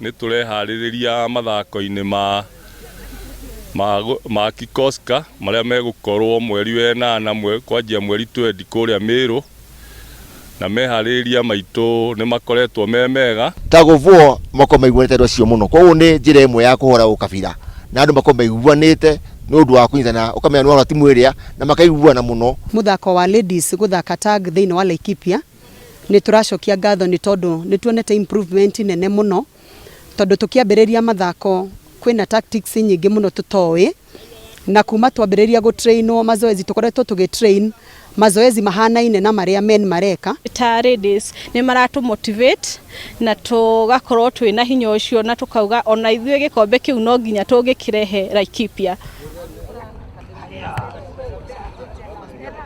Nĩ tũreharĩrĩria mathako-inĩ ma ma, ma Kikoska marĩa megũkorwo mweri wenana kwanjia mweri 20 kũrĩa Mĩrũ na meharĩrĩria maitũ nĩ makoretwo me mega. Tag of war makorwo maiguanĩte andũ acio mũno koguo nĩ njĩra ĩmwe ya kũhũra ũkabira na andũ makorwo maiguanĩte nĩ ũndũ wa kũnyitana ũkamenya nĩ wahũra timu ĩrĩa na makaiguana mũno. Mũthako wa ladies gũthaka tag thĩinĩ wa Laikipia nĩ tũracokia ngatho nĩ tondũ nĩ tuonete improvement nene mũno tondũ tũkĩambĩrĩria mathako kwĩna tactics nyingĩ mũno tũtoĩ na kuma twambĩrĩria gũ trainwo mazoezi tũkoretwo tũgĩ train mazoezi mahanaine na marĩa men mareka. Ta ladies nĩ maratũ motivate na tũgakorwo twĩna hinya ũcio na tũkauga ona ithuĩ gĩkombe kĩu no nginya tũngĩkĩrehe Laikipia.